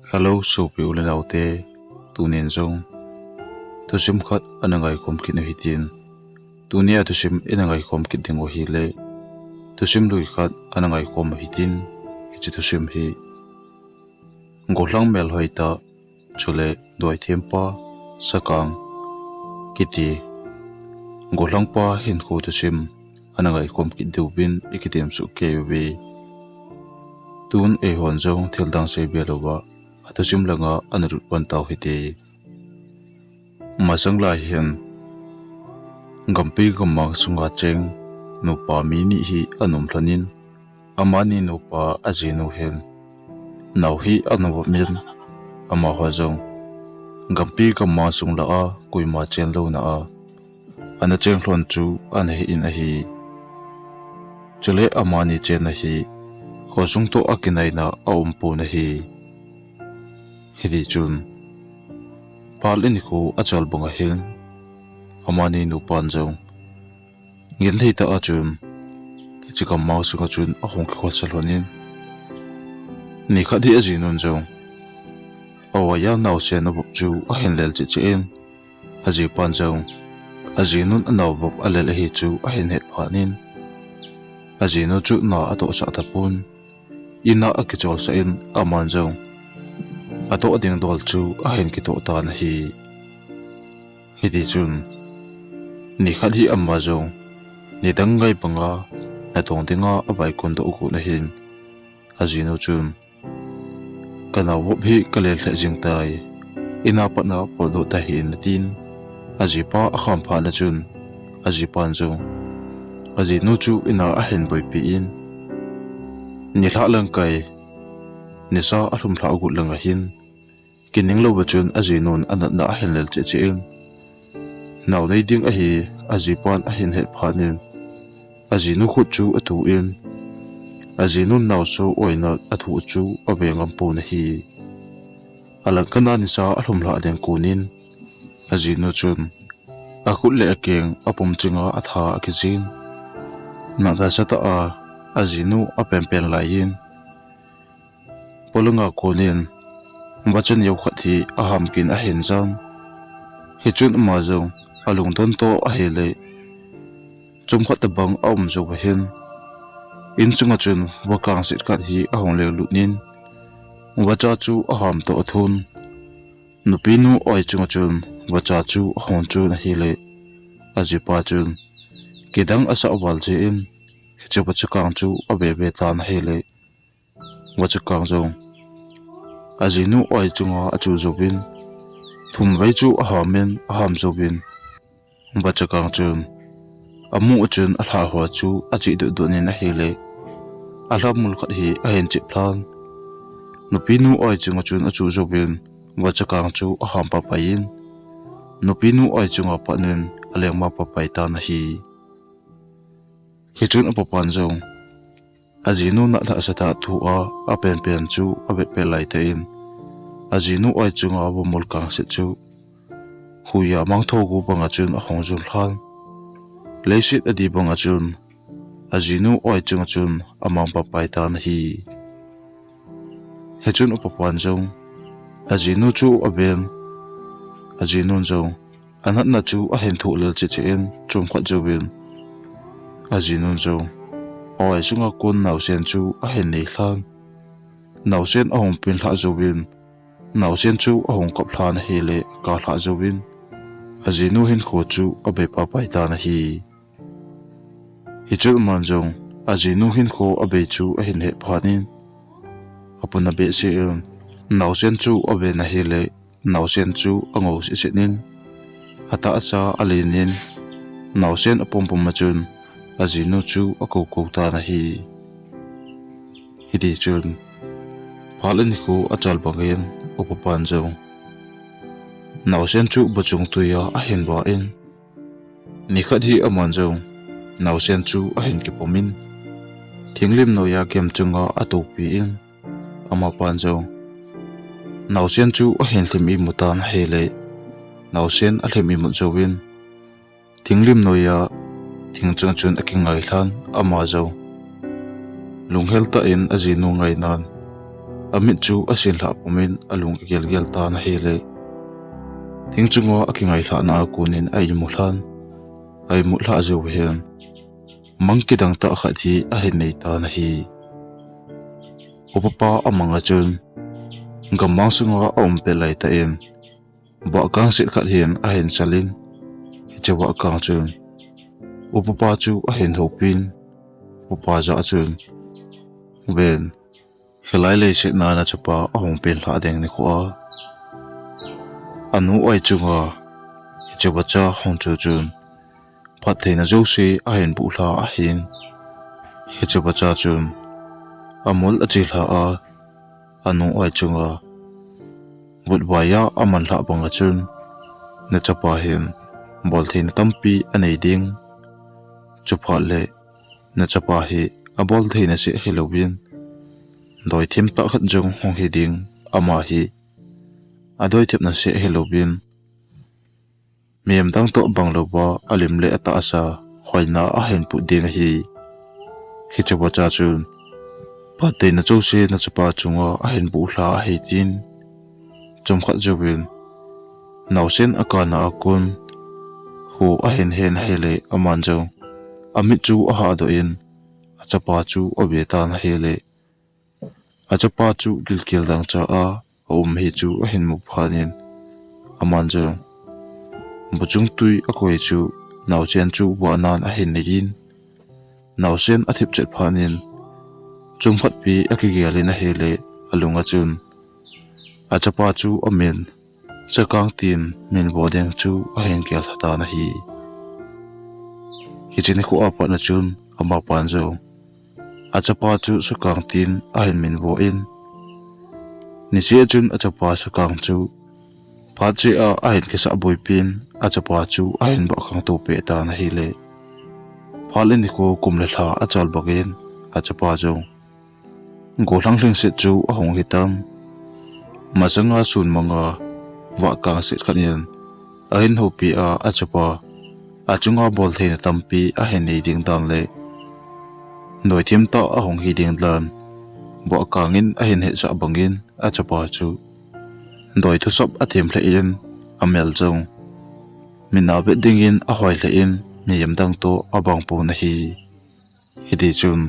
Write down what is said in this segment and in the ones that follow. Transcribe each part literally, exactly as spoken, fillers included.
Hello, sopi u le nao te, tunin jong thusim khat ana ngaikhom kit u hitin. Tunia thusim ina ngaikhom kit ding u hile, thusim lui khat ana ngaikhom u hitin, hiche thusim hi Gollhang melhoi tah, chule doithem pa sakang kiti Gollhang pa hinkho thusim ana ngaikhom kit diuvin ikitem soh kei uve. Tun eihon jong thildang sei be louva, athusim langa ana lut pan tau hite. Masang lai hin, gampi gammang sunga cheng nupa mi ni hi ana um lhonin, amani nupa ajinu hin nao hi ana vop in, amaho jong gampi gammang sung lah a koima chen louna a ana cheng lhon chu ana hi in ahi. Chule amani chenna hi khosung toh akinaina aumpon ahi. Hiti chun, phat le nikho achal banga hin, amani nupan jong genthei tah a chun hiche gammang sunga chun ahung kikholsa lhonin, nikhat hi ajinun jong aoiya naosen avop chu ahin lel cheh cheh in, ajipan jong ajinun anao vop alel ahi chu ahin het phat in, ajinu chu na atohsah tapon, ina akicholsah in, aman jong atoh ding dol chu ahin kitoh tan ahi. Hiti chun, nikhat hi ama jong nidang ngai banga natong dinga avaikon doh got ahin, ajinu chun, kanao vop hi kalel lheh jeng tai, ina patna potdoh tahih in atin, ajipa akham phat na chun, ajipan jong ajinu chu ina ahin boipi in, nilhah lang kai, nisa alhum lhah got langa hin, kining louva chun ajinun anatna ahin lel cheh cheh in, nao nei ding ahi, ajipan ahin het phat in, ajinu khut chu atuh in, ajinun naosen oina athuh chu ave ngam pon ahi. Alangkhat a nisa alhum lhah ding konin, ajinu chun akhut le akeng apum chinga atha akijin, natna sa tah a ajinu apenpen lai in, polanga konin vacha neo khat hi aham kit in ahin jan. Hichun ama jong alungdon toh ahile, chomkhat tobang aum jouva hin, insunga chun vakangset khat hi ahung lenglut in, vacha chu aham toh athun. Nupinu oi chunga chun vacha chu ahung chun ahile, ajipa chun kidang asah val jeh in, hiche vachakang chu ave ve tan ahile, vachakang jong ajinu oi chunga achuh jouvin, thumvei chu aham in, aham jouvin, vachakang chun amu chun alhah ho chu achih dot dot in ahile, alhamul khat hi ahin chep lhan. Nupinu oi chunga chun achuh jouvin, vachakang chu aham paipai in, nupinu oi chunga pat in alengma paipai tan ahi. Hichun apapan jong ajinu natlhah sa tah thu a apenpen chu avet pet lai tah in, ajinu oi chunga vamul kangset chu huiya mangthou gu banga chun ahung jun lhan. Leiset adih banga chun ajinu oi chunga chun amang paipai tan ahi. Hichun apapan jong ajinu chu aven, ajinun jong anatna chu ahin thoh lel cheh cheh in, chomkhat jouvin ajinun jong oi sunga kon naosen chu ahin nei lhan. Naosen ahung pin lhah jouvin, naosen chu ahung kap lhan ahile, akap lhah jouvin, ajinu hinkho chu abei paipai tan ahi. Hichun aman jong ajinu hinkho abei chu ahin het phat in, apuna behseh in, naosen chu aven ahile, naosen chu angou sehseh in, atahsa alen in, naosen apumpum a chun ajinu chu akoukou tan ahi. Hiti chun, phat le nikho achal bangin upapan jong naosen chu vachung tuiya ahin vah in, nikhat hi aman jong naosen chu ahin kipom in, thinglim noiya gem chunga atopi in, amapan jong naosen chu ahin lhim imut tan ahile, naosen alhim imut jouvin, thinglim noiya thing chunga chun akingai lhan, ama jong lunghel tah in ajinu ngainan amit chu asin lhah pumin alung agel gel tan ahile, thing chunga akingai lhahna a konin a imut lhan, a imut lhah jou hin mang kidang tah khat hi ahin nei tan ahi. Upapa amang a chun gammang sunga aum pet lai tah in, vahkang set khat hin ahin chalin, hiche vahkang chun upapa chu ahin hopin, upapa jah a chun, Ven, hilai leiset na nachapa ahung pen lhah ding nikho a, anu oi chunga hiche vacha hung chu chun phattheina jouse ahin boh lha ahin. Hiche vacha chun amol ache lha a, anu oi chunga vutvai a aman lhah banga chun nachapa hin boltheina tampi anei ding. Chuphat le nachapa hi aboltheina seh hilouvin, doithem tah khat jong hung hi ding, ama hi adoithemna seh hilouvin, mihem dang toh bang louva alim le atahsa hoina ahin put ding ahi. Hiche vacha chun phattheina jouse nachapa chunga ahin boh lha ahi tin, chomkhat jouvin naosen akana a kon kho ahin hen ahile, aman jong amit chu ahahdoh in achapa chu ave tan ahile, achapa chu gilkel dangchah a aum hi chu ahin mu phat in, aman jong buchung tui akoi chu naosen chu vahnan ahin neiyin, naosen athip chet phat in, chomkhat pi akigel in ahile, alunga chun achapa chu amin Sakang tin minvo ding chu ahin gel lha tan ahi. Hiche nikho a pat na chun amapan jong achapa chu Sakang tin ahin minvo in, niseh a chun achapa Sakang chu phat cheh a ahin kisah boipin, achapa chu ahin vahkhang to peh tan ahile, phat le nikho kum le lha achal bangin achapa jong gollhang lhingset chu ahung hitan. Masanga sun manga vahkang set khat in ahin houpi a, achapa achunga boltheina tampi ahin nei ding dan le doithem tah ahung hi ding dan vahkang in ahin hetsah bangin achapa chu doithu sap athem lheh in, amel jong min a vet dingin ahoi lheh in, mihem dang toh abang pon ahi. Hiti chun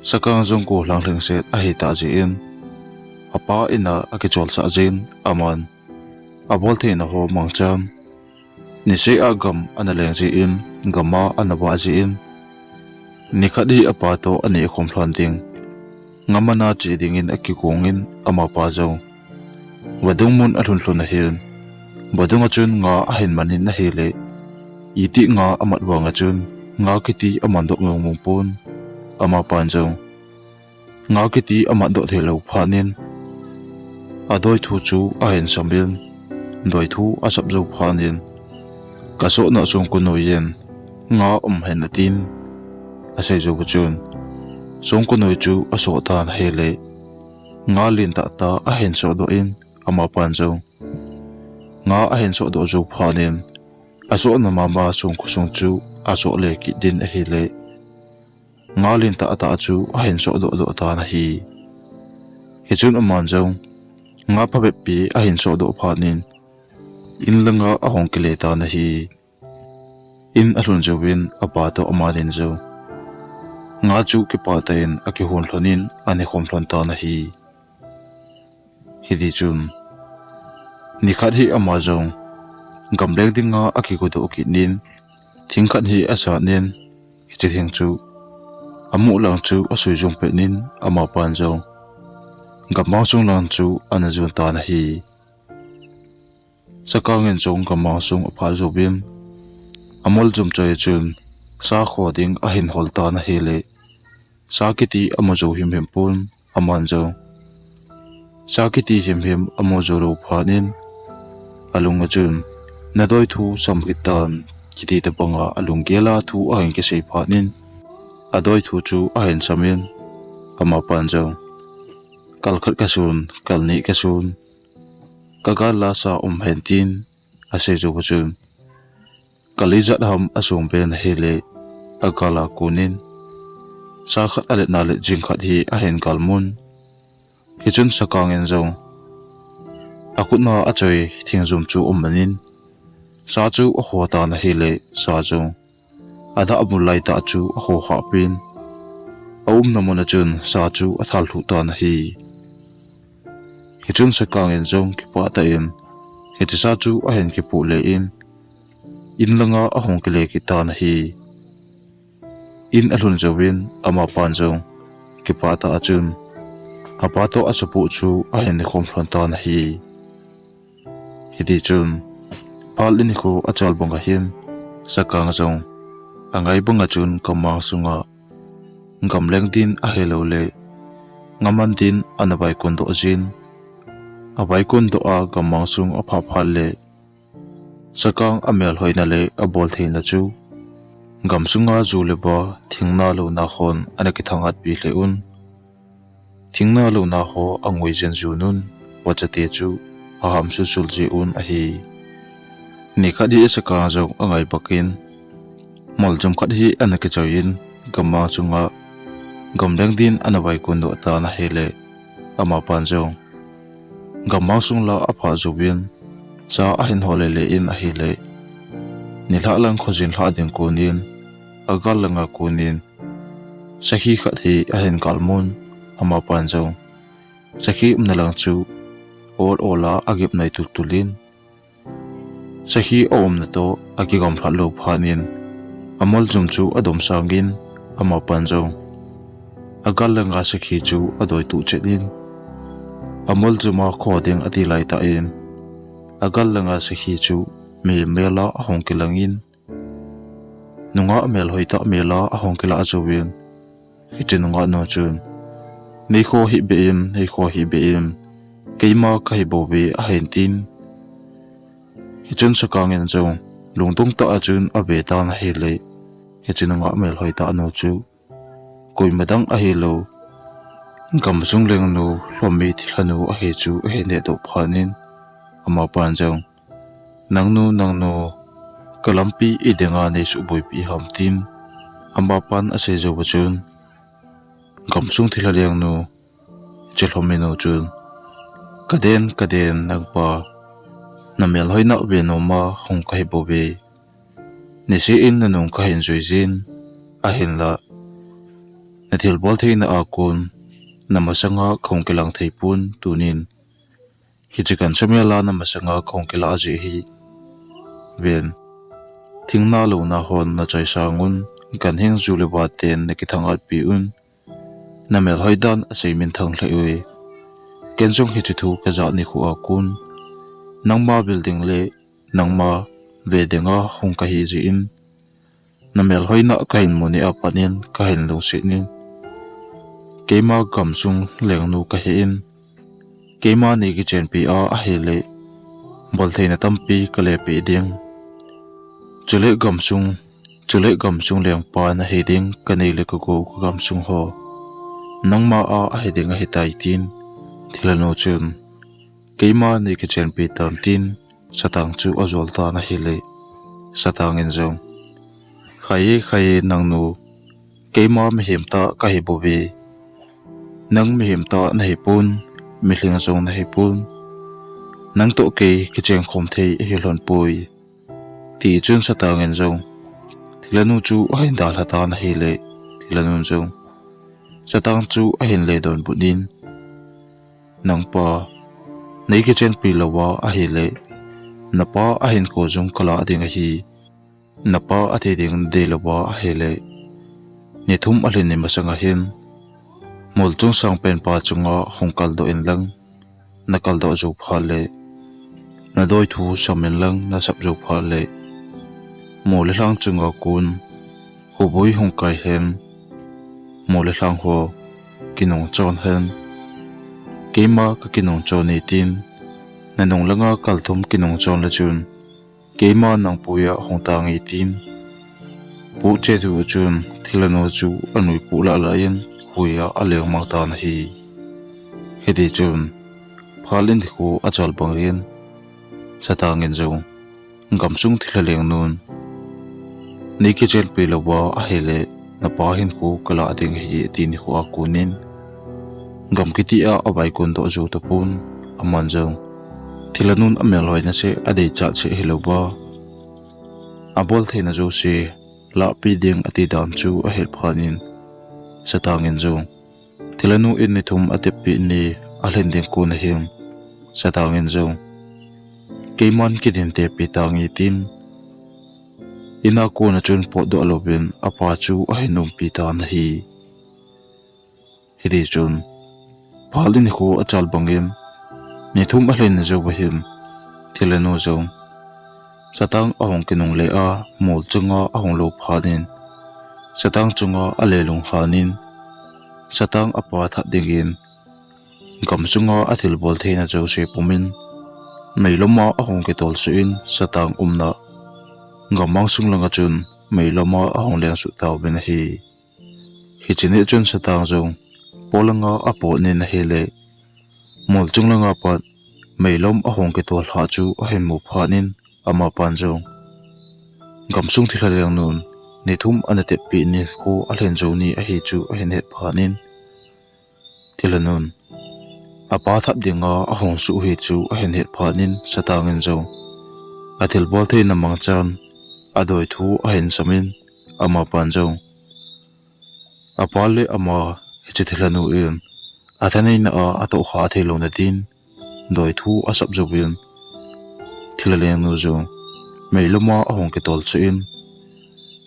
Sakang jong gollhang lhingset ahitah jeh in, apa in a akicholsah jeh in, aman aboltheina ho mangchan niseh a gam ana leng jeh in, gam a ana vah jeh in, nikhat hi apa toh anehkhom lhon ding, ngam ana che dingin akigong in, amapa jong vadung mun alhun lhun ahin, vadung a chun nga ahin man in ahile, itih nga amat vang a chun nga kiti aman doh mong mong pon, amapan jong nga kiti amat doh thei lou phat in, adoithu chu ahin sam in, doithu asap jou phat in, kasohna songkonoi in nga um hen atin, asei jou chun songkonoi chu asoh tan ahile, nga lentah tah ahin sohdoh in, amapan jong nga ahin sohdoh jou phat in, asohna mama songkho sung chu asoh le kit din ahile, nga lentah tah chu ahin sohdoh doh tan ahi. Hichun aman jong nga phabep pi ahin sohdoh phat in, in langa ahung kile tan ahi. In alhun jouvin apa toh aman in jong nga chu kipah tah in akihon lhon in anehkhom lhon tan ahi. Hiti chun nikhat hi ama jong gamleng dinga akigodoh kit in, thing khat hi asat in, hiche thing chu amuh lang chu asui jong pet in, amapan jong gammang sung lang chu ana jon tan ahi. Sakang in jong gammang sung aphah jouvin, amol jom choi chun sa kho ding ahin hol tan ahile, sa kiti amu jou himhim pon, aman jong sa kiti himhim amu jou lou phat in, alunga chun, nadoithu sam kit tan, kiti tobanga alunggel a thu ahin kisei phat in, adoithu chu ahin sam in, amapan jong, kal khat kasun, kal ni kasun, kagal a sa um hen tin asei jou chun, kal ijat ham asong pen ahile, agal a kon in sa khat alet na le jing khat hi ahin galmun. Hichun Sakang in jong akhut a achoi thingjum chu aum manin, sa chu aho tan ahile, sa jong adah bul laitah chu aho khah pin, aumna mun a chun sa chu athal lhuh tan ahi. Hichun Sakang in jong kipah tah in, hiche sa chu ahin kipoh le in, in langa ahung kile kit tan ahi. In alhun jouvin, amapan jong kipah tah a chun apa toh asapu chu ahin nekhom lhon tan ahi. Hiti chun, phal in nikho achal bang ahin, Sakang jong angai bang a chun gammang sunga gamleng din ahilou le, gaman din ana vaikon doh jin, avaikon doh a gammang sung aphah phat le, Sakang amelhoina le aboltheina chu gamsunga ju le ba, thingna louna hon ana kithangatpi lheh un. Thingna louna ho angui jen jun un, vachate chu aham sulsul ji un ahi. Nikhat hi Sakang jong angai bak in, moljum khat hi ana kichoi in, gammang sunga gamleng din ana vaikon doh tan ahile, amapan jong gammang sung la aphah jouvin, sa ahin hole le in ahile, nilhah lang khojin lhah ding konin, agal langa konin sakhi khat hi ahin galmun, amapan jong sakhi umna lang chu ol ol a agip nai tultul in, sakhi aumna toh akigamlhat lou phat in, amoljum chu adom sangin, amapan jong agal langa sakhi chu adoi tuh chet in, amoljum a kho ding ati laitah in, agal langa sakhi chu mel mel a ahung kilangin, nungah melhoi tah mel a ahung kilah jouvin, hiche nungah nu chun, "Neikho hih beh in, neikho hih beh in, keima kahi bouve," ahin tin. Hichun Sakang in jong lungdong tah a chun ave tan ahile, hiche nungah melhoi tah nu chu koima dang ahilou, gamsung lengnu, Lhomi thilhanu ahi chu ahin hedoh phat in, amapan jong, "Nangnu, nangnu, kalampi idinga neisuhboipi ham?" tin amapan asei jouva chun, gamsung thilha lengnu, hiche Lhomi nu chun, "Kaden, kaden, nangpa, namelhoina ve noma hung kahi bouve. Niseh in nanung kahin jui jin, ahinla nathilbol theina a kon namasanga kahung kilang thei pon, tunin hiche kan chamel a namasanga kahung kilah jeh hi ven, thingna louna hon nachoi sang un, ganhing ju le ba ten nakithangatpi un, namelhoi dan asei minthang lheh uve. Ken jong hiche thu kajah nikho a kon nangma vil ding le nangma ve dinga hung kahi jeh in, namelhoina kahin mu ni a pat in kahin lungset in, keima gamsung lengnu kahi in, keima nei kichenpi a ahile, boltheina tampi kalepeh ding. Chule gamsung, chule gamsung lengpa nahi ding, kanei le kagou kagamsung ho nangma a ahi ding ahitai," tin thilhanu chun, "Keima nei kichenpi tan," tin Satang chu ajol tan ahile, Satang in jong, "Khai e, khai e, nangnu, keima mihem tah kahi bouve. Nang mihem tah nahi pon, milhing jong nahi pon. Nang toh kei kicheng khom thei ahi lhon poi," ti chun Satang in jong thilhanu chu ahin dalha tan ahile, thilhanun jong Satang chu ahin le donbut in, "Nangpa, nei kichenpi louva ahile, napa ahinkho jong kalah ding ahi. Napa athi ding nadei louva ahile, ni thum alhin ni masanga hin, mol chung sang pen pa chunga hung kaldoh in lang, nakaldoh jou phat le, nadoi thu sam in lang nasap jou phat le, mol le lhang chunga kon, khobui hung kai hen, mol le lhang ho kinung chon hen. Keima kakinung chon e," tin, "Nanung langa kal thum kinung chon le chun, keima nang pui a hung tange," tin Pu Chethu chun thilhanu chu anui pu lah lah in huiya aleng mang tan ahi. Hiti chun, phal in nikho achal bang in, Satang in jong gamsung thilha lengnun, "Nei kichenpi louva ahile, napa hinkho kalah ding ahi," ati nikho a kon in, gam kiti a avai kon doh jou tapon, aman jong thilha nun amelhoina seh, adeichat seh hilouva, abol theina jouse lahpi ding ati dan chu ahet phat in, Satang in jong thilha nu in ni thum atep peh ni alhin ding kon ahin, Satang in jong, keiman kidin tepi tange tin, in a kon a chun potdoh louvin apa chu ahin umpi tan ahi. Hiti chun phat in nikho achal bangin, ni thum alhin jou ahin, thilha nu jong Satang ahung kinungle a, mol chunga ahung lou phat in, Satang chunga ale lunghan in, Satang apa that dingin, gam sunga athilbol theina jouse pumin, meilom a ahung kitol suh in, Satang umna gammang sung langa chun meilom a ahung leng suh tauvin ahi. Hiche ni chun Satang jong polang a apot in ahile, mol chung langa pat meilom ahung kitol lhah chu ahin mu phat in, amapan jong gamsung thilha lengnun ni thum ana tep peh nikho alhin jou ni ahi chu ahin het phat in, thilha nun apa that dinga ahung suh hi chu ahin het phat in, Satang in jong athilbol theina mangchan adoi thu ahin samin, amapan jong apa le ama, hiche thilha nu in athaneina a atohkha thei louna din doi thu asap jouvin, thilha lengnu jong meilom a ahung kitol suh in,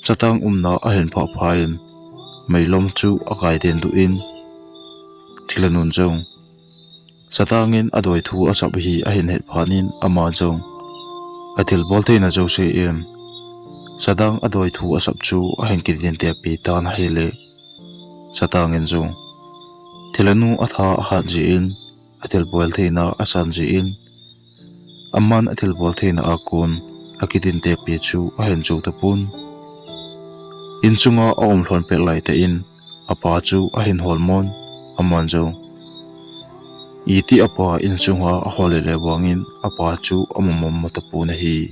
Satang umna ahin phah phat in, meilom chu akai den duh in, thilha nun jong Satang in adoi thu asap hi ahin het phat in, ama jong athilbol theina jouse in Satang adoi thu asap chu ahin kidin tepi tan ahile, Satang in jong thilha nu atha ahat jeh in, athilbol theina asan jeh in, aman athilbol theina a kon akidin tepi chu ahin jou tapon. Insunga aum lhon pet laitah in, apa chu ahin hol mon, aman jong iti apa insunga ahol le le vangin apa chu amamom tapon ahi.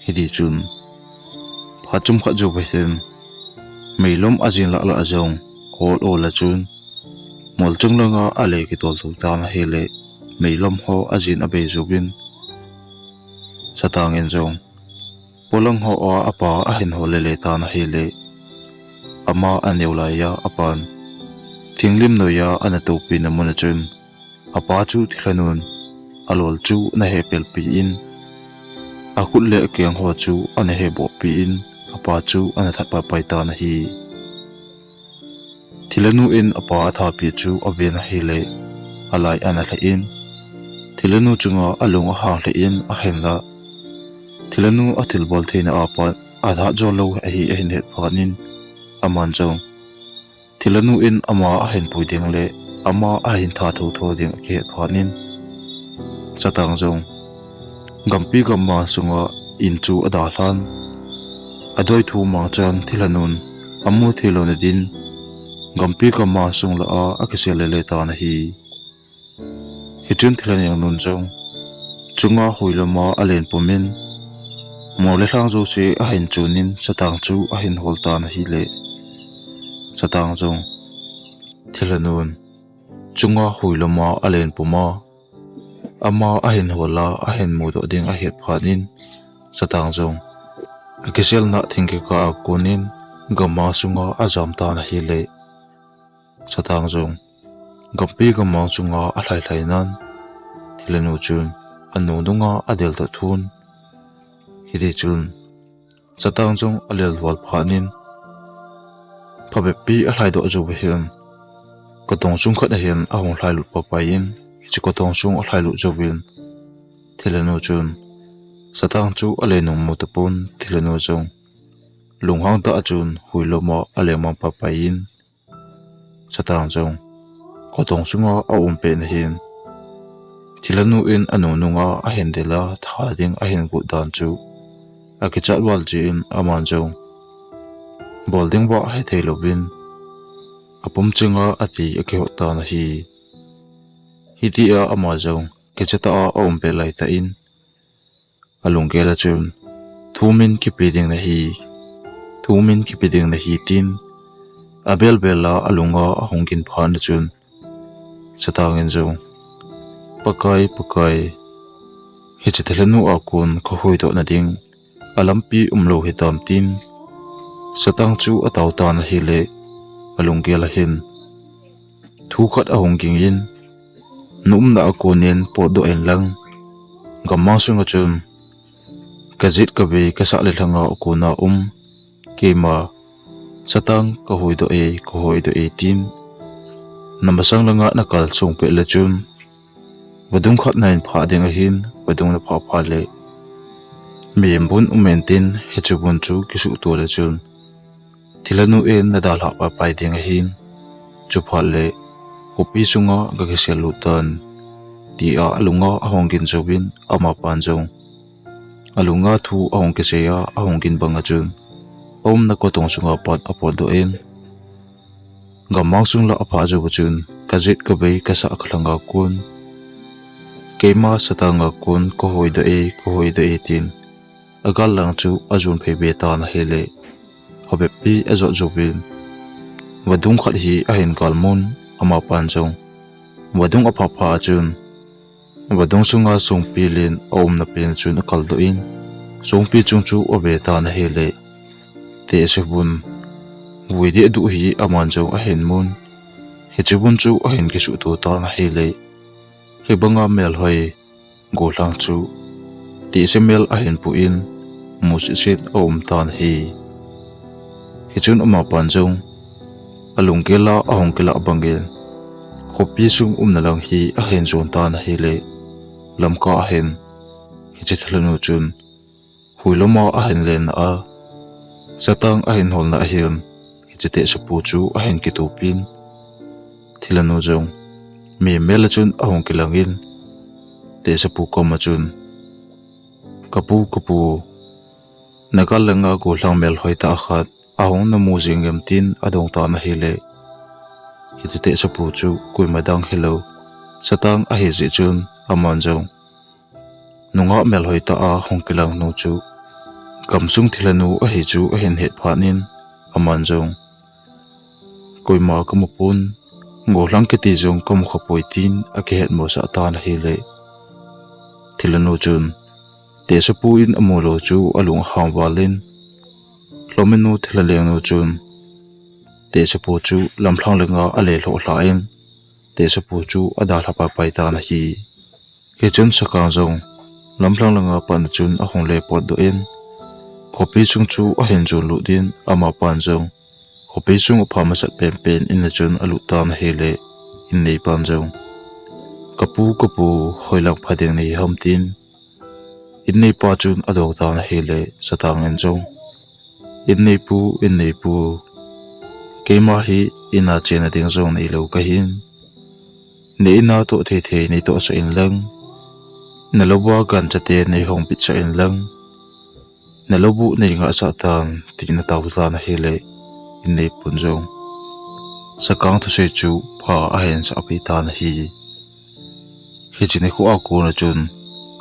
Hiti chun phat chomkhat jou vangin, meilom ajin lah lah jong, hol hol a chun mol chung langa ale kitol to tan ahile, meilom ho ajin abei jouvin, Satang in jong polang ho a apa ahin hol le le tan ahile, ama aneo laiya apan thinglim noiya ana topi na mun a chun, apa chu thilha nun alol chu ana hepel pi in, akhut le akeng ho chu ana heboh pi in, apa chu ana that pai pai tan ahi. Thilha nu in apa athat pi chu aven ahile, alai ana lhai in, thilha nu chunga alung ahang lheh in, ahinla thilha nu athilbol theina a pat athat jo lou ahi ahin het phat in, aman jong thilha nu in ama ahin pui ding le ama ahin that thotho ding akihet phat in, Satang jong gampi gammang sunga in chu adalhan, adoi thu mangchan thilha nun amu thei louna din gampi gammang sung lah a akisel le le tan ahi. Hichun thilha lengnun jong chunga huilom a alen pumin, mol le lhang jouse ahin chunin Satang chu ahin hol tan ahile, Satang jong thilha nun chunga huilom a alen puma, ama ahin hol a ahin mudoh ding ahet phat in, Satang jong akiselna thingkikah a konin gammang sunga ajam tan ahile, Satang jong gampi gammang chunga alhai lhai nan, thilha nu chun anu nunga adel doh thun. Hiti chun Satang jong alel val phat in, phabep pi alhai doh jou ahin, kotong sung khat ahin ahung lhailut pai pai in, hiche kotong sung alhailut jouvin, thilha nu chun Satang chu alen nung mu tapon, thilha nu jong lunghang tah a chun huilom a alen mang pai pai in, Satang jong kotong sunga aum pet nahin, thilha nu in anu nunga ahin del a, that ding ahin got dan chu akichat val jeh in, aman jong bol ding vah hethei louvin, apum chenga ati akihot tan ahi. Hitia ama jong kicha tah a aum pet laitah in, alunggel a chun, thumin kipe ding nahi, thumin kipe ding nahi tin, abel bel a alunga ahung gin phat na chun, Satang in jong, Pakai, Pakai, hiche thilha nu a kon kahuhdoh na ding alampi umlou hitam tin, Satang chu atao tan ahile, alunggel a hin thu khat ahung ging in, na umna a kon in potdoh in lang, gammang sunga chun, kajet kavei kasah le lhanga a kona um, keima, Satang kahuhdoh e, kahuhdoh e tin, namasang langa nakal sung pet le chun, vadung khat nahin phah ding ahin, vadung naphah phat le, mihem bun um intin, hiche bun chu kisuhto le chun, thilha nu in nadalhah paipai ding ahin, chuphat le, khopi sunga kakisel lut tan, tia alunga ahung gin jouvin, amapan jong alunga thu ahung kisei a, ahung gin banga chun, aumna kotong sunga pat apotdoh in, gammang sung la aphah jouva chun, kajet kavei kasah kalhanga kon, keima Satang a kon kahuhdoh e, kahuhdoh e tin, agal lang chu ajon phei be tan ahile, habeppi ajot jouvin, vadung khat hi ahin galmun, amapan jong vadung aphah phat a chun, vadung sunga songpi len aumna pen chun akaldoh in, songpi chung chu ave tan ahile, tehse bun vui deh duh hi aman jong ahin mun, hiche bun chu ahin kisuhto tan ahile, hibanga melhoi gollhang chu tehse mel ahin pu in, musit sit aum tan ahi. Hichun amapan jong alunggel a ahung kilah bangin, khopi sung umna lang hi ahin jon tan ahile, lamkah a hin, hiche thilha nu chun, huilom a ahin lenna a, Satang ahin holna ahin, hiche tehsepu chu ahin kitupin, thilha nu jong mihem mel a chun ahung kilangin, tehsepu koma chun, Kapu, kapu, nagal langa gollhang melhoi tah khat ahung namu jing em tin adong tan ahile, hiche tehsepu chu koima dang hilou, Satang ahi jeh chun aman jong nungah melhoi tah a hung kilang nu chu gamsung thilha nu ahi chu ahin het phat in, aman jong, Koima kamu pon, gollhang kiti jong kamu khapoi, tin akihet mosah tan ahile, thilha nu chun tehsepu in amu lou chu alung ahang val in, lhominu thilha lengnu chun tehsepu chu lamlhang langa ale lhoh lha in, tehsepu chu adalha paipai tan ahi. Hichun Sakang jong lamlhang langa pat na chun ahung le potdoh in, khopi sung chu ahin jon lut in, amapan jong khopi sung apha masat penpen in a chun alut tan ahile, inneipan jong, Kapu, kapu, hoilang pha ding nahi ham, tin inneipa chun adong tan ahile, Satang in jong, Inneipu, inneipu, keima hi ina chena ding jong neilou kahin, na ina toh thei thei neitohsah inlang, nalouva ganchate neihongbitsah inlang, nalouvu neingahsah tan, tin atao tan ahile, inneipun jong Sakang thusei chu pha ahin sahpeh tan ahi. Hiche nikho a kona chun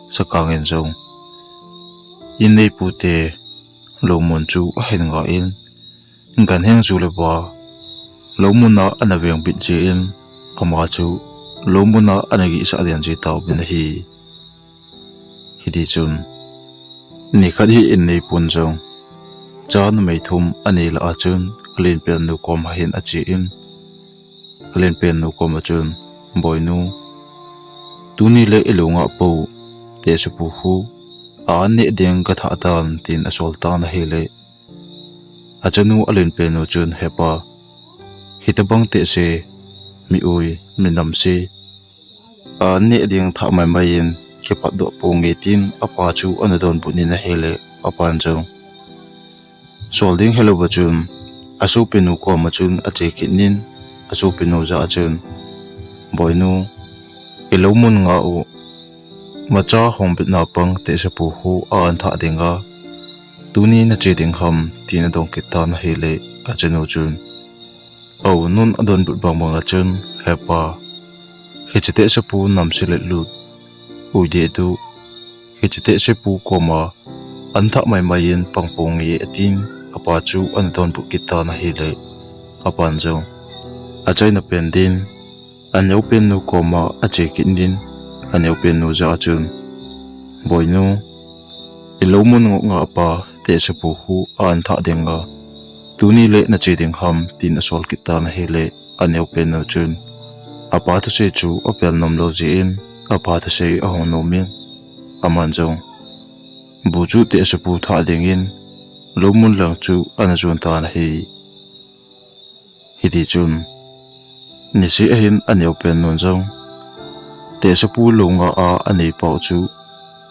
Sakang in jong inneipute loumun chu ahin nga in, ganheng ju le va loumuna ana vengbit jeh in, ama chu loumuna ana gihsah den ji tauvin ahi. Hitichun nikhat hi inneipun jong cha numei thum anei lah a chun alenpen nu koma hin ache in, alenpen nu koma chun, Boinu, tuni le ilou ngah pou tehsepu khu a an neh ding kathah tan, tin asol tan ahile, achanu alenpen nu chun, Hepa, hitobang tehse, mi ui, mi namse a an neh ding thah maimai in kipatdoh ponge, tin apa chu ana donbut in ahile, apan jong sol ding helouva chun asopinu koma chun ache kit in, asopinu jah a chun, Boinu, iloumun nga u, macha hongbitna pang tehsepu khu a an thah dinga tuni nache ding ham, tin adong kit tan ahile, achanu chun, Au, nun adonbut bang banga chun, Hepa, hiche tehsepu namse letlut, ui dehduh, hiche tehsepu koma an thah maimai in pang ponge, atin, apa chu ana donbut kit tan ahile, apan jong achaina pen din aneopennu koma ache kit in, aneopennu jah a chun, "Boinu, ilou mun ngop nga apa Tehsepu khu a-an thah ding a, tuni le nache ding ham?" tin asol kit tan ahile, aneopennu chun apa thusei chu apel nomlou jeh in, apa thusei ahung nom in, aman jong bu chu Tehsepu thah dingin lou mun lang chu ana jon tan ahi. Hiti chun niseh ahin aneopennun jong Tehsepu lou nga a anei pau chu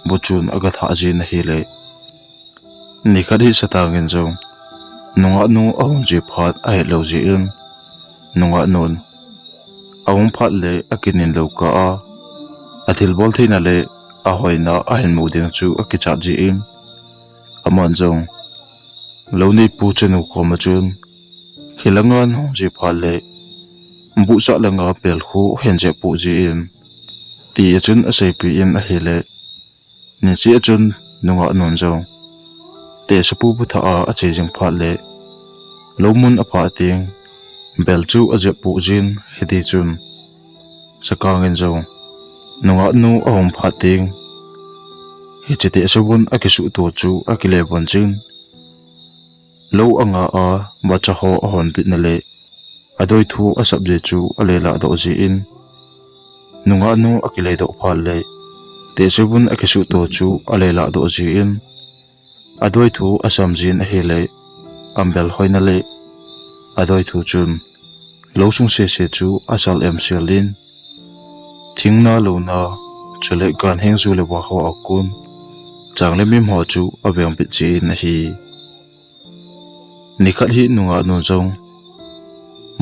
bu chun aga thah jin ahile, nikhat hi Satang in jong nungahnu ahung ji phat ahet lou jeh in, nungahnun ahung phat le akinin lou kah a, athilbol theina le ahoina ahin mu ding chu akichat jeh in, aman jong lou neipu chanu koma chun, "Khilanga nahung ji phat le buhsah langa pel khu hin jep poh jin," ti a chun aseipeh in ahile, niseh a chun nungahnun jong Tehsepu bu thah a ache jing phat le lou mun aphah teng bel chu ajep poh jin, hiti chun Sakang in jong nungahnu ahung phat teng hiche Tehsebun akisuhto chu akile von jin, lou anga a vacha ho ahon bitna le adoi thu asap jeh chu ale lahdoh jin, nungahnu akile doh phat le Tehsebun akisuhto chu ale lahdoh jin, adoi thu asam jin ahile, ambel hoina le adoi thu chun lou sung sese chu asal emsel in, thingna louna chule ganheng ju le va ho a kon chang le mim ho chu avengbit jin ahi. Nikhat hi nungahnun jong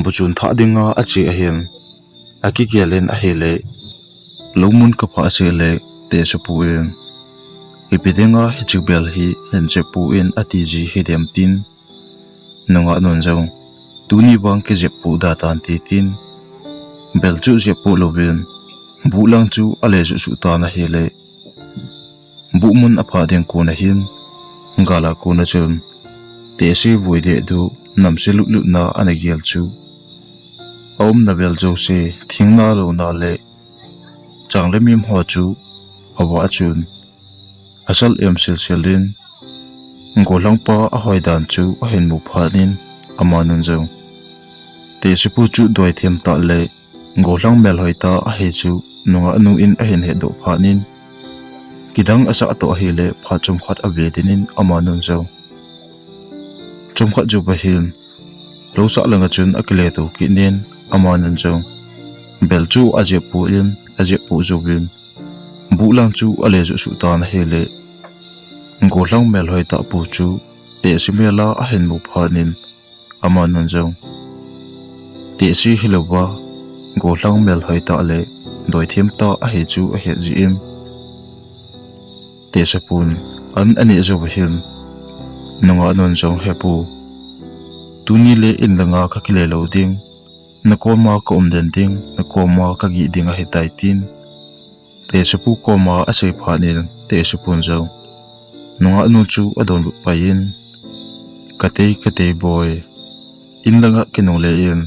bu chun thah dinga ache ahin, akigel in ahile, lou mun kaphah seh le Tehsepu in, "Ipi dinga hiche bel hi hin jep poh in ati ji hidem?" tin, nungahnun jong, "Tuni vang kijep poh da tante," tin, bel chu jep poh louvin buh lang chu ale joh suh tan ahile, buh mun aphah ding kon ahin, gal a kon a chun Tehse vui deh duh, namse lut lut na ana gel chu aumna vel jouse, thingna louna le chang le mim ho chu avah a chun asal emsel sel in, gollhangpa ahoi dan chu ahin mu phat in, amanun jong Tehsepu chu doithem tah le gollhang melhoi tah ahi chu nungahnu in ahin hetdoh phat in, kidang asah toh ahile phat chomkhat ave ding in, amanun jong chomkhat jou ahin, lousah langa chun akile to kit in, amanun jong bel chu ajep poh in, ajep poh jouvin, buh lang chu ale joh suh tan ahile, gollhang melhoi tah pu chu Tehse mel a ahin mu phat in, amanun jong Tehse hilouva gollhang melhoi tah le doithem tah ahi chu ahet jeh in, Tehsepun an aneh jou ahin, nungahnun jong, "He pu, tuni le in langa kakile lou ding, nakoma ka um den ding, nakoma kagih ding ahitai," tin Tehsepu koma asei phat in, Tehsepun jong nungahnu chu adonbut pai in, "Katei, katei boi, in langa kinungle in,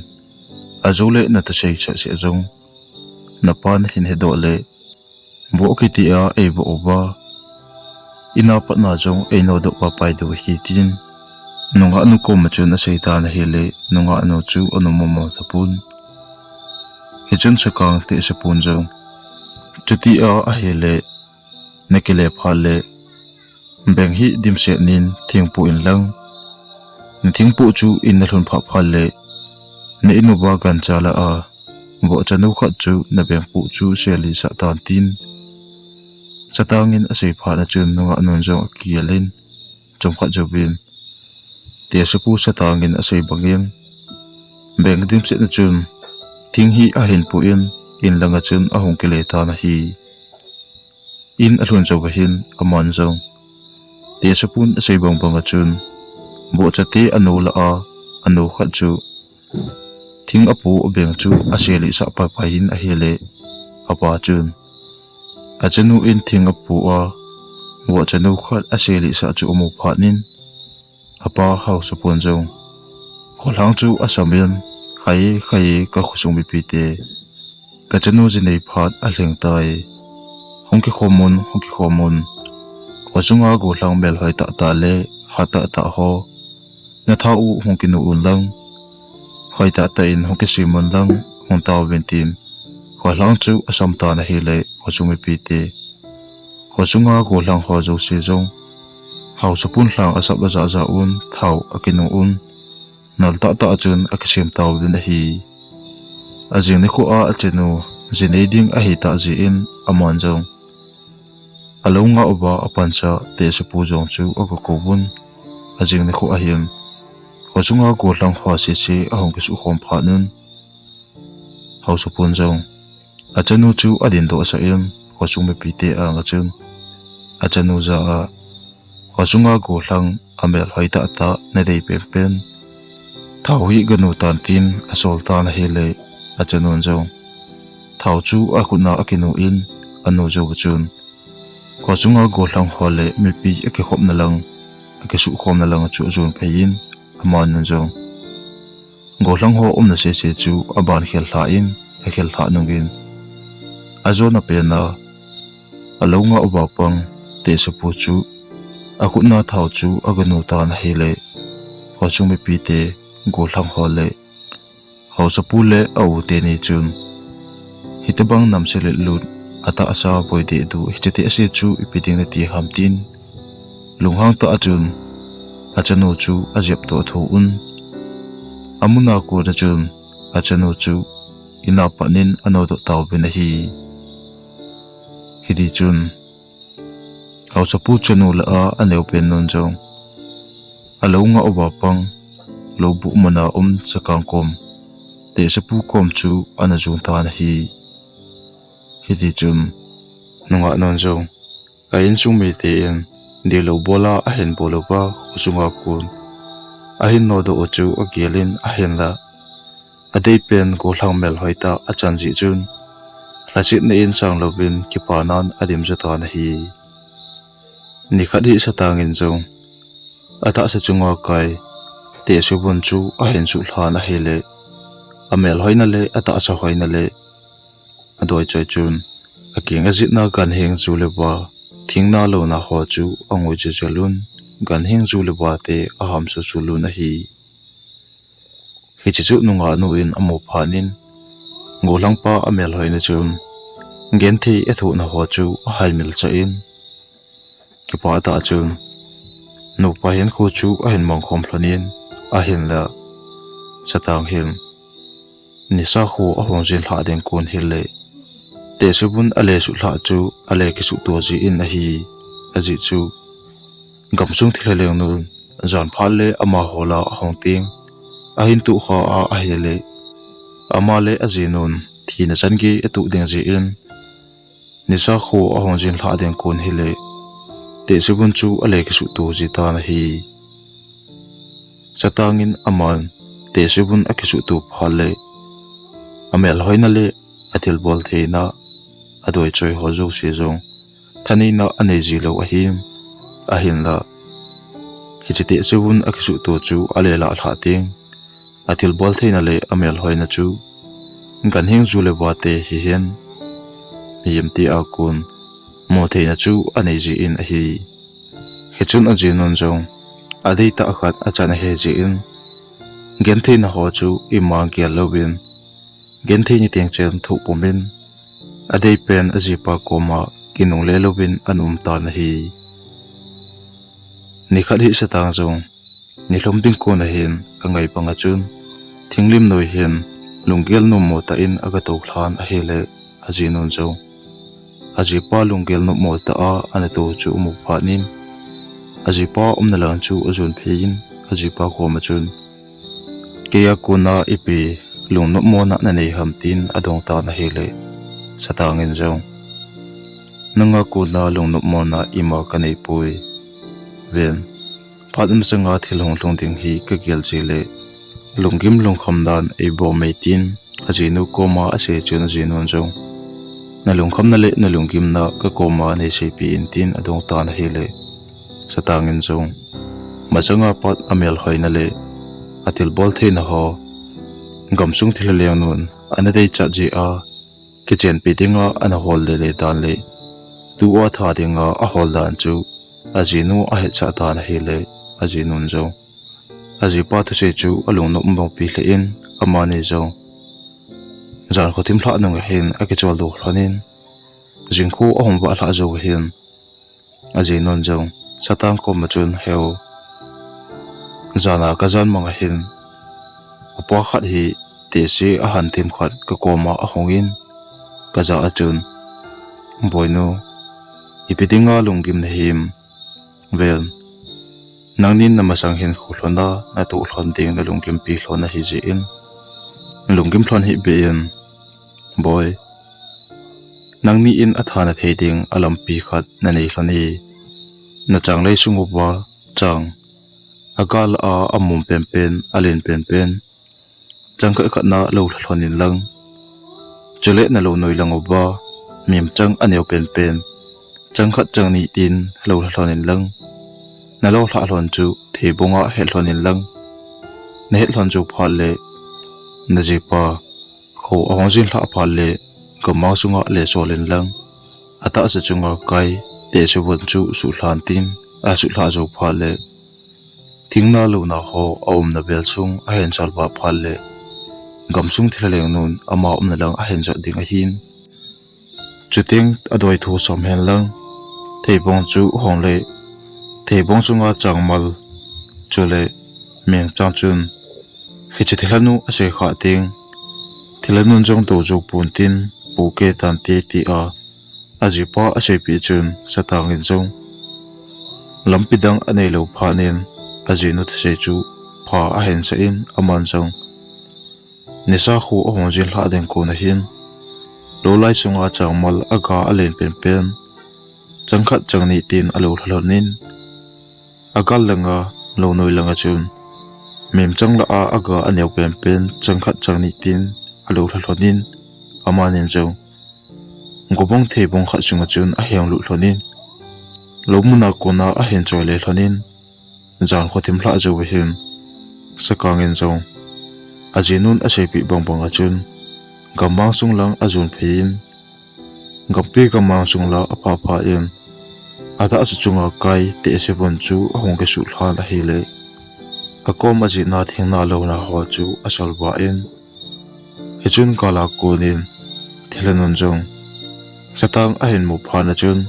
ajoule nathusei seh seh jong napan hin hedoh le, voh kiti a eivoh uva, ina patna jong einodoh papai diu ahi," tin nungahnu koma chun asei tan ahile, nungahnu chu anom mama tapon. Hichun Sakang Tehsepun jong, "Chuti a ahile, nakile phat le, beng hi dimset in thingpoh inlang, nathingpoh chu in nalhun phah phat le, na in uva gancha lah a vohcha nu khat chu nabengpoh chu sel lih sah tan," tin Satang in asei phat a chun nungahnun jong akigel in, chomkhat jouvin Tehsepu Satang in asei bangin, beng dimset a chun thing hi ahin poh in, in langa chun ahung kile tan ahi. In alhun jou ahin, aman jong Tehsepun asei bang banga chun, vohcha te anu lah a anu khat chu thing apoh beng chu asel lih sah paipai in ahile, apa chun achanu in thing apoh a, vohcha nu khat asel lih sah chu amu phat in, apa haosapun jong Golhang chu asam in, khai, khai, ka khosung mipite. Ka chanu ji nei phat alhing tai. Hung kikhom un, hung kikhom un. Khosunga gollhang melhoi tahtah le hat tahtah ho, na tha u hung kinu un lang, hoi tahtah in hung kisem un lang, hung tauvin tin. Golhang chu asam tan ahile, khosung mipite. Khosunga gollhang ho jouse jong, haosapu'n lhang asap ajah jah un, thao akinu un, nal tahtah chun akisem tauvin ahi. Ajing nikho a achanu, ji nei ding ahi tah jeh in, aman jong, alou ngah uva apansa tehsepu jong chu aga kou un. Ajing nikho ahin, khosunga gollhang ho sese ahung kisukhom phat un, haosapu'n jong, achanu chu adindoh sah in, khosung mipite anga chun, achanu jah a, khosunga gollhang amelhoi tahtah nadei penpen, thao hi ganu tan tin asol tan ahile, achanu'n jong, thao chu akhutna akinu in, anu jou chun, khosunga gollhang ho le mipi akikhopna lang, akisukhomna lang chu ajon phei in, aman jong, gollhang ho umna sese chu aban khel lha in, akhel lha nungin, ajona pen a, alou ngah uva pang tehsepu chu, akhutna thao chu aganu tan ahile, khosung mipite, gollhang ho le haosapu le a-u teni chun, hitobang namse letlut, atahsa voi dehdu hiche tehse chu ipi ding nati ham tin, lunghang tah a chun, achanu chu ajep toh tho un. Amuna kona chun, achanu chu in a pat in anodoh tauvin ahi. Hitichun, haosapu chanu lah a aneo pen nun jong, alou ngah uva pang, loubuh muna um chakang kom, tehsepu kom chu ana jon tan ahi. Hitichun, nungah nun jong, ka insung mite in, dihlou bol a ahin bol uva, khosunga kon ahin nodoh u chu agel in ahinla, adei pen gollhang melhoi tah achan jeh chun, lhasetna in sang louvin kipanan adim jo tan ahi. Nikhat hi satang in jong, atahsa chunga kai tehsebun chu ahin suhlhan ahile, amelhoina le atahsa hoina le adoi choi chun, akeng ajetna ganhing ju le va, thingna louna ho chu angoi jejel un, ganhing ju le va te aham suhsuh lhon ahi. Hiche chu nungah nu in amu phat in, gollhangpa amelhoina chun, genthei athohna ho chu ahaimil chah in, kipah tah chun, nupa hinkho chu ahin mangkhom lhon in, ahinlah, satang hin, nisa kho ahung jin lhah ding kon hile, tehsebun ale suhlhah chu ale kisuhto jin ahi, ajeh chu, gamsung thilha lengnun, jan phat le amaho lah a ahung teng, ahin tohkha a ahile, ama le ajinun, thina changei atoh ding jeh in, nisa kho ahung jin lhah ding kon hile, tehsebun chu ale kisuhto ji tan ahi. Satang in aman, tehsebun akisuhto phat le, amelhoina le athilbol theina, adoi choi ho jouse jong, thaneina anei ji lou ahi, ahinlah, hiche tehsebun akisuhto chu ale lah lhah teng, athilbol theina le amelhoina chu, ganhing ju le va te hihen, mihem tia kon, mu theina chu anei jin ahi. Hichun ajinun jong, adei tah khat achan ahi jeh in, gentheina ho chu ima gel louvin, genthei ni teng chen thoh pum in, adei pen ajipa koma kinungle louvin ana um tan ahi. Nikhat hi satang jong, nilhum ding kon ahin angai banga chun, thinglim noi hin lunggel nommo tah in aga tou lhan ahile, ajinun jong, ajipa lunggel nommo tah a ana tou chu amu phat in, ajipa umna lang chu ajon phei in, ajipa koma chun, keia kona ipi lungnopmona nanei ham tin adong tan ahile, satang in jong, nanga kona lungnopmona ima kanei poi. Ven, phat masanga thil hung lhung ding hi kagel jeh le, lunggim lungkham dan eibol e tin, ajinu koma asei chun ajinun jong, nalungkhamna le nalunggimna kakoma neiseipeh in tin adong tan ahile, satang in jong, masanga pat amelhoina le athilbol theina ho, gamsung thilha lengnun ana deichat jeh a, kichenpi dinga ana hol lele dan le, tua tha dinga ahol dan chu ajinu ahetsah tan ahile, ajinun jong ajipa thusei chu alungnop umpi lheh in, amani jong jan khothim lhah nung ahin akicholdo lhon in, jingkho ahung vah lhah jou ahin, ajinun jong satang koma chun, Heu, jana kajan mang ahin, upa khat hi tehse ahan thim khat kakoma ahung in, kajah a chun, Boinu, ipi dinga lunggim nahim? Ven, nangnin namasang hin kho lhon a natoh lhon ding nalunggimpi lhon ahijeh in, lunggim lhon hih beh in, boi. Nangni in atha nathei ding alampi khat nanei lhon e. Nachang lei sung uva chang, agal a amum penpen, alen penpen, chang khat khat na lou lha lhon inlang, chule nalou noi lang uva mimchang aneo penpen, chang khat chang ni tin lou lha lhon inlang, nalou lha lhon chu theibonga het lhon inlang, nahet lhon jou phat le, najipa kho ahung jin lhah phat le, gammang sunga lesol inlang, atahsa chunga kai tehse von chu suhlhan tin, asuhlhah jou phat le, thingna louna ho aumna vel sung ahin chalvah phat le, gamsung thilha lengnun ama umna lang ahin jot ding ahin. Chuteng adoi thu sam henlang, theibong chu hong le, theibong sunga changmal, chule mengchang chun, hiche thilhanu asei khah teng, thilhanun jong dou jou pon tin, pohkei tante, tia ajipa aseipeh chun, satangin jong lampi dang aneilou phat in, ajinu thusei chu pha ahin sah in, aman jong nisa kho ahung jin lhah ding kon ahin, lou lai sunga changmal aga alen penpen, chang khat chang ni tin alou lha lhon in, agal langa, lou noi langa chun, mimchang lah a aga aneo penpen, chang khat chang ni tin alou lha lhon in, amanin jong gobong theibong khat sunga chun aheng lut lhon in, lou muna kona ahin choi le lhon in, jan khothim lhah jou ahin, sakangin jong ajinun aseipeh bang banga chun, gammang sung lang ajon phei in, gampi gammang sung la aphah phah in, atahsa chunga kai tehse von chu ahung kisuhlhan ahile, akom ajihna thingna louna ho chu asalvah in, hichun gala konin thilhanun jong satang ahin mu phat na chun,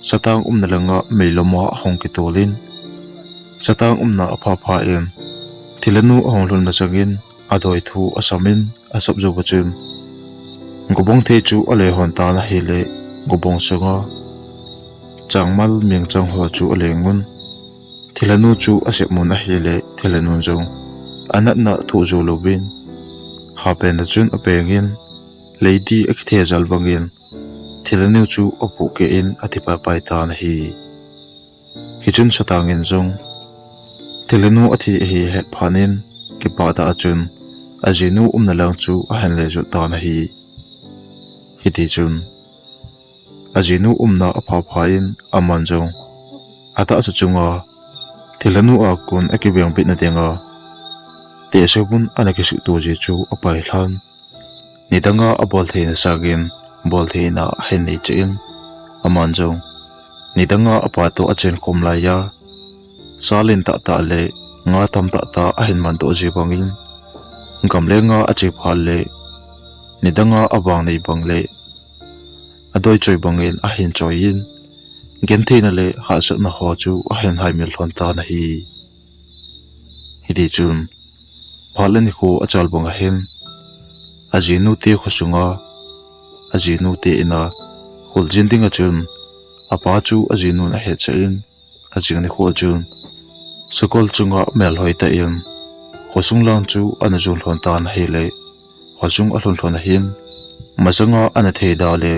satang umna langa meiloma ahung kitol in, satang umna aphah phah in, thilhanu ahung lhun masangin adoi thu asam in, asap jou a chun, gobong thei chu ale lhon tan ahile, gobong sunga changmal mengchang ho chu alengun, thilhanu chu asep mun ahile, thilhanun jong anatna thoh jou louvin, hapen a chun apengin, lei di akithe jal bangin, thilhanu chu apohkeh in athi paipai tan ahi. Hichun satangin jong thilhanu athi ahi ahet phat in, kipah tah a chun ajinu umna lang chu ahin le jot tan ahi. Hitichun ajinu umna aphah phah in, aman jong atahsa chunga thilhanu a kon akivengbitna dinga tehse von ana kisuhto ji chu apailhan. Nidanga abol theina sangin, bol theina ahin nei cheh in, aman jong nidanga apa toh achenkhom laiya, sa len tahtah le nga tam tahtah ahin mandoh ji bangin, gam le nga ache phat le, nidanga avang nei bang le adoi choi bangin ahin choi in, gentheina le hahsatna ho chu ahin haimil lhon tan ahi. Hitichun, phat le nikho achal bang ahin, ajinute khosunga, ajinute ina kholjin dinga chun, apa chu ajinun ahetsah in, ajing nikho a chun, sakol chunga melhoi tah in, khosung lang chu ana jon lhon tan ahile, khosung alhun lhon ahin, masanga ana theida le,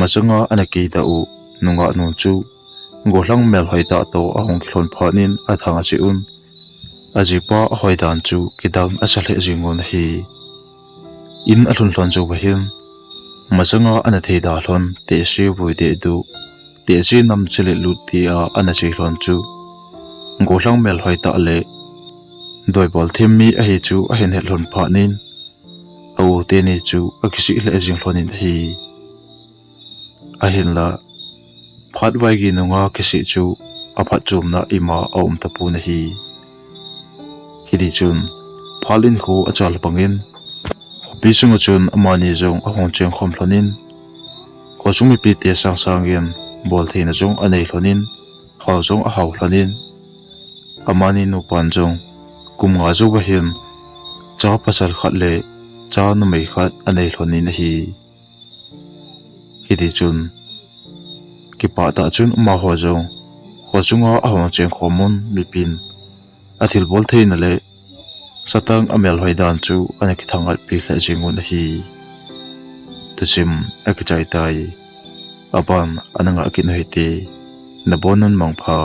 masanga ana keidah u nungah nun chu, gollhang melhoi tah toh ahung kilhon phat in athang acheh un, ajipa ahoidan chu kidang asa lheh jeng un ahi. In alhun lhon jou ahin, masanga ana theida lhon tehse voi dehduh, tehse nam chele lut tia ana sei lhon chu, gollhang melhoi tah le Doibol thim mi ahi chu ahin het lhon phat in, a u teni chu akisih lheh jing lhon in ahi. Ahinla, phat vaigi nunga kisih chu aphatchomna ima aum tapon ahi. Hiti chun, phat in kho achal bangin, khopi sunga chun amani jong ahung chengkhom lhon in, khosung mipite sangsangin boltheina jong anei lhon in, hao jong ahao lhon in, amani nupan jong kum nga jouva hin cha pasal khat le cha numei khat anei lhon in ahi. Hiti chun, kipah tah chun amaho jong khosunga ahung chengkhom un mipin athilbol theina le satang amelhoi dan chu ana kithangatpi lheh jeng un ahi. Thusim akichai tai. Aban ana ngah kit u hite. Nabon un mangpha.